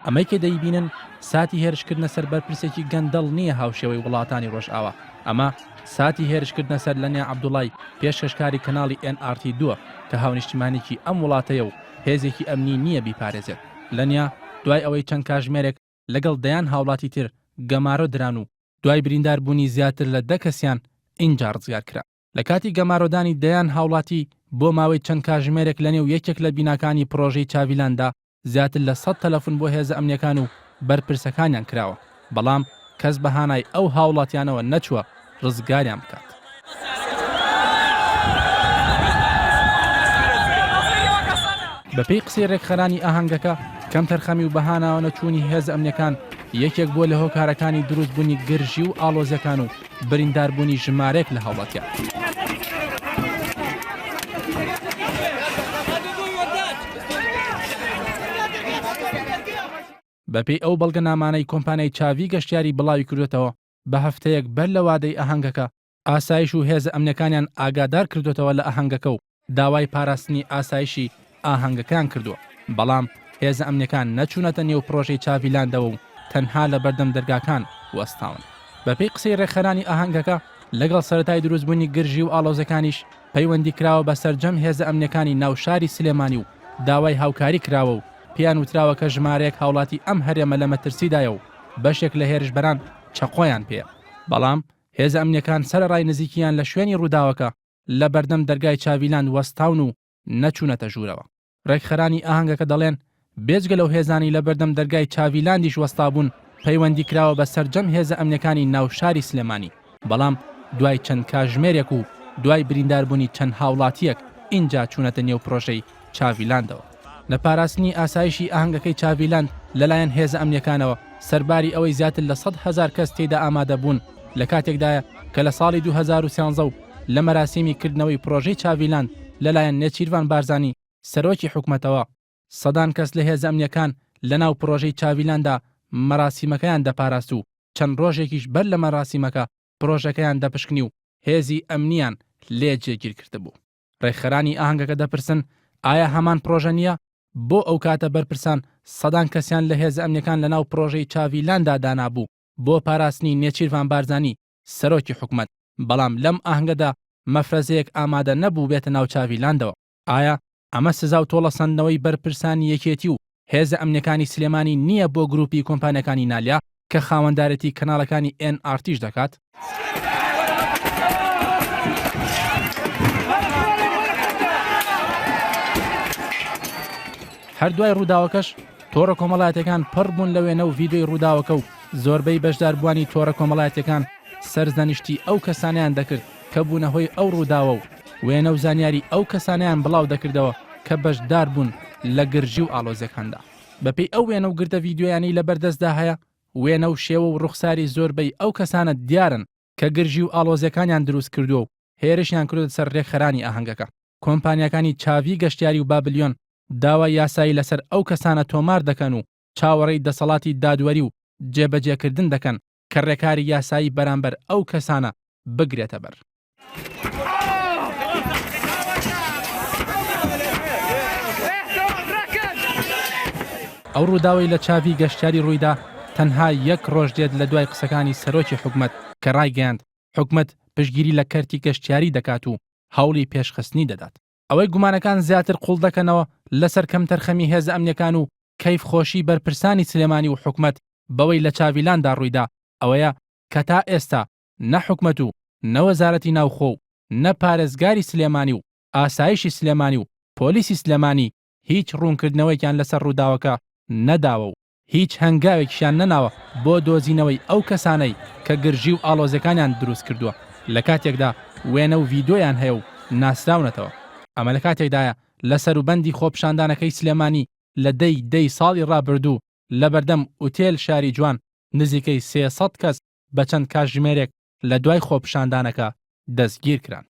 ئەمەی کە دەیبینن ساتی هێرشکردنە سەر بەرپرسێکی گەندەڵ نییە هاوشێوەی وڵاتانی ڕۆژئاوا، ئەمە ساتی هێرشکردنە سەر لەنیا عەبدوڵای پێشکەشکاری کەناڵی ئێن ئاڕ تی دووە کە هاونیشتیمانێکی ئەم وڵاتەیە و هێزێکی ئەمنی نییە بیپارێزێت. لەنیا دوای ئەوەی چەند کاژمێرێک لەگەڵ دەیان هاوڵاتی تر گەمارۆ دران و دوای برینداربوونی زیاتر لە دە کەسیان ئینجا ڕزگار کرا. لە کاتی گەمارۆدانی دەیان هاوڵاتی بۆ ماوەی چەند کاژمێرێک لەنێو یەکێک لە بیناکانی پڕۆژەی چاڤیلاندا زیاتر لە سەد تەلەفون بۆ هێزە ئەمنیەکان و بەرپرسەکانیان کراوە، بەڵام کەس بە هانای ئەو هاوڵاتیانەوە نەچووە ڕزگاریان بکات. بەپێی قسەی رێکخەرانی ئاهەنگەکە، کەمتەرخەمی و بەهاناوەنەچوونی هێزە ئەمنیەکان یەکێک بووە لە هۆکارەکانی دروستبوونی گرژی و ئاڵۆزیەکان و برینداربوونی ژمارەیەک لە هاوڵاتیان. بەپێی ئەو بەڵگەنامانەی کۆمپانیای چاڤی گەشتیاری بڵاویکردووەتەوە، بە هەفتەیەک بەر لە وادەی ئاهەنگەکە، ئاسایش و هێزە ئەمنیەکانیان ئاگادار کردووەتەوە لە ئاهەنگەکە و داوای پاراستنی ئاسایشی ئاهەنگەکەیان کردووە، بەڵام هێزە ئەمنیەکان نەچوونەتە نێو پڕۆژەی چاڤیلاندەوە و تەنها لە بەردەم دەرگاکان وەستاون. بەپێی قسەی ڕێکخەرانی ئاهەنگەکە، لەگەڵ سەرەتای دروستبوونی گرژی و ئاڵۆزیەکانیش پەیوەندی کراوە بە سەرجەم هێزە ئەمنیەکانی ناو شاری سلێمانی و داوای هاوکاری کراوە و پێیان وتراوە کە ژمارەیەک هاوڵاتی ئەم هەرێمە لە مەترسیدایە و بەشێک لە هێرشبەران چەقۆیان پێیە، بەڵام هێزە ئەمنیەکان سەرەڕای نزیکیان لە شوێنی ڕووداوەکە لە بەردەم دەرگای چاڤیلاند وەستاون و نەچوونەتە ژوورەوە. ڕێکخەرانی ئاهەنگەکە دەڵێن، بێجگە لەو هێزانەی لە بەردەم دەرگای چاڤیلاندیش وەستابوون، پەیوەندی کراوە بە سەرجەم هێزە ئەمنیەکانی ناو شاری سلێمانی، بەڵام دوای چەند کاژمێرێک و دوای برینداربوونی چەند هاوڵاتییەک ئینجا چوونەتە نێو پرۆژەی چاڤیلاندەوە. لە پاراستنی ئاسایشی ئاهەنگەکەی چاڤیلاند لەلایەن هێزە ئەمنیەکانەوە، سەرباری ئەوەی زیاتر لە 100,000 کەس تێیدا ئامادەبوون، لە کاتێکدایە کە لە ساڵی 2013 و لە مەراسیمی کردنەوەی پرۆژەی چاڤیلاند لەلایەن نێچیرڤان بارزانی سەرۆکی حکومەتەوە، سەدان کەس لە هێزە ئەمنیەکان لەناو پرۆژەی چاڤیلاندا مەراسیمەکەیان دەپاراست و چەند ڕۆژێکیش بەر لە مەراسیمەکە پرۆژەکەیان دەپشکنی و هێزی ئەمنیان لێ جێگیر کردبوو. ڕێکخەرانی ئاهەنگەکە دەپرسن ئایا هەمان پرۆژە نییە؟ بۆ ئەو کاتە بەرپرسان سەدان کەسیان لە هێزە ئەمنیەکان لەناو پرۆژەی چاڤیلاندا دانابوو بۆ پاراستنی نێچیرڤان بارزانی سەرۆکی حکومەت، بەڵام لەم ئاهەنگەدا مەفرەزەیەک ئامادە نەبوو بێتە ناو چاڤیلاندەوە. ئایا ئەمە سزا و تۆڵەسەندنەوەی بەرپرسانی یەکێتی و هێزە ئەمنیەکانی سلێمانی نییە بۆ گروپی کۆمپانیاکانی نالیا کە خاوەندارێتی کەناڵەکانی ئێن ئاڕ تیش دەکات؟ هەر دوای ڕووداوەکەش تۆڕە کۆمەڵایەتیەکان پڕ بوون لە وێنە و ڤیدیۆی ڕووداوەکە و زۆربەی بەشداربووانی تۆڕە کۆمەڵایەتیەکان سەرزەنشتی ئەو کەسانەیان دەکرد کە بوونە هۆی ئەو ڕووداوە و وێنە و زانیاری ئەو کەسانەیان بڵاو دەکردەوە کە بەشدار بوون لە گرژی و ئاڵۆزیەکاندا. بەپێی ئەو وێنە و گرتە ڤیدیۆیانەی لەبەردەستدا هەیە، وێنە و شێوە و ڕوخساری زۆربەی ئەو کەسانە دیارن کە گرژی و ئاڵۆزیەکانیان دروست کردووە و هێرشیان کردۆتە سەر رێکخەرانی ئاهەنگەکە. کۆمپانیاکانی چاڤی گەشتیاری و بابلیۆن داوای یاسایی لەسەر ئەو کەسانە تۆمار دەکەن و چاوەڕێی دەسەڵاتی دادوەری و جێبەجێکردن دەکەن کە رێکاری یاسایی بەرامبەر ئەو کەسانە بگرێتەبەر. ئەو ڕووداوەی لە چاڤی گەشتیاری ڕوویدا تەنها یەک ڕۆژ دێت لە دوای قسەکانی سەرۆکی حکومەت کە ڕایگەیاند حکومەت پشتگیری لە کەرتی گەشتیاری دەکات و هەوڵی پێشخستنی دەدات. ئەوەی گومانەکان زیاتر قوڵ دەکەنەوە لەسەر کەمتەرخەمی هێزە ئەمنیەکان و کەیف خۆشی بەرپرسانی سلێمانی و حکومەت بەوەی لە چاڤیلاندا ڕوویدا ئەوەیە کە تا ئێستا نە حکومەت و نە وەزارەتی ناوخۆ و نە پارێزگاری سلێمانی و ئاسایشی سلێمانی و پۆلیسی سلێمانی هیچ ڕوونکردنەوەیەکیان لەسەر ڕووداوەکە نەداوە و هیچ هەنگاوێکیشیان نەناوە بۆ دۆزینەوەی ئەو کەسانەی کە گرژی و ئاڵۆزیەکانیان دروست کردووە لە کاتێکدا وێنە و ڤیدۆیان هەیە و ناسراونەتەوە. ئەمە لە کاتێکدایە لە سەروبەندی خۆپیشاندانەکەی سلێمانی لە دە ی دەی ساڵی ڕابردوو لەبەردەم ئوتێل شاری جوان نزیکەی 300 کەس بە چەند کاتژمێرێک لە دوای خۆپیشاندانەکە دەستگیرکران.